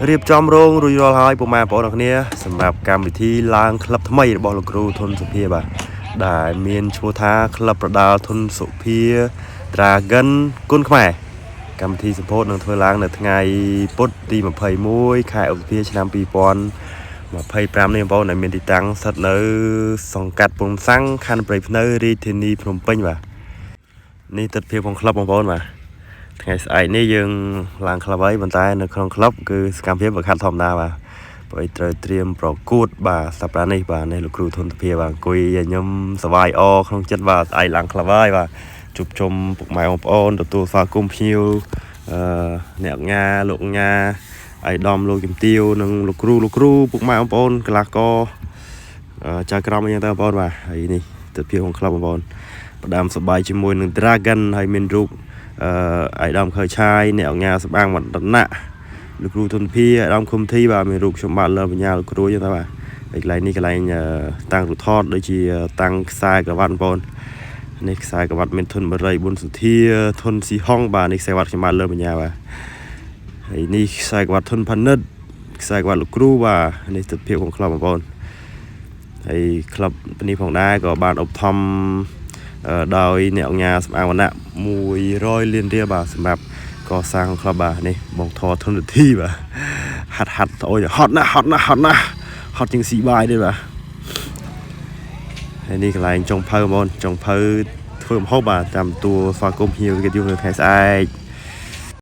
រៀបចំរោងរួចរាល់ហើយពុកម៉ែបងប្អូនអរគ្នាសម្រាប់កម្មវិធីឡើងក្លឹបថ្មីរបស់លោកគ្រូធុនសុភាបាទដែលមានឈ្មោះថាក្លឹបប្រដាល់ធុនសុភា Dragon គុនខ្មែរកម្មវិធីសម្ពោធនឹងធ្វើឡើងនៅថ្ងៃពុធទី21ខែឧសភាឆ្នាំ2025នេះបងប្អូនដែលមានទីតាំងស្ថិតនៅសង្កាត់ពងសាំងខណ្ឌព្រៃភ្នៅរាជធានីភ្នំពេញបាទនេះទស្សនភាពของក្លឹបបងប្អូនបាទ ថ្ងៃស្អែកនេះយើងឡើងក្លឹបហើយប៉ុន្តែនៅក្នុងក្លឹបគឺសកម្មភាពវាខាត់ធម្មតាបាទព្រោះឯត្រូវត្រៀមប្រកួតបាទសប្តាហ៍នេះបាទនេះលោកគ្រូធនធាបាទអង្គុយឲ្យខ្ញុំសប្បាយអក្នុងចិត្តបាទស្អែកឡើងក្លឹបហើយបាទជួបជុំពុកម៉ែបងប្អូនទទួលស្វាគមន៍ភ្ញៀវអឺអ្នកងាលោកងាឯកឧត្តមលោកជំទាវនិងលោកគ្រូលោកគ្រូពុកម៉ែបងប្អូនកីឡាករអឺចៅក្រមអីចឹងទៅបងប្អូនបាទហើយនេះទស្សនភាពក្នុងក្លឹបបងប្អូនផ្ដើមសប្បាយជាមួយនឹង Dragon ហើយមានរូប អឺឯកឧត្តមខើឆាយអ្នកអង្គការសម្បាងវឌ្ឍនៈលោកគ្រូទុនភាឯកឧត្តមខុមធីបាទមានរូបខ្ញុំបាទលើបញ្ញាលោកគ្រូចឹងទៅបាទហើយកន្លែងនេះកន្លែងអឺតាំងរូបថតដូចជាតាំងខ្សែក្រវ៉ាត់បងប្អូននេះខ្សែក្រវ៉ាត់មានធនបរិយប៊ុនសុធាធនស៊ីហុងបាទនេះខ្សែក្រវ៉ាត់ខ្ញុំបាទលើបញ្ញាបាទហើយនេះខ្សែក្រវ៉ាត់ធនផានិតខ្សែក្រវ៉ាត់លោកគ្រូបាទនេះទស្សនភាពของក្លឹបបងប្អូនហើយក្លឹបនេះផងដែរក៏បានឧបត្ថម្ភ អឺដោយអ្នកអង្គការសម្អាងវណ្ណៈ100លានរៀលបាទសម្រាប់កសាងក្លឹបបាទនេះបងធរធនធីបាទហាត់ហាត់អូយហត់ណាស់ហត់ណាស់ហត់ណាស់ហត់ជាងស៊ីបាយទេបាទហើយនេះកន្លែងចុងភៅបងប្អូនចុងភៅធ្វើម្ហូបបាទតាមទទួលស្វាគមន៍ភ្ញៀវកិត្តិយសនៅថ្ងៃស្អែក។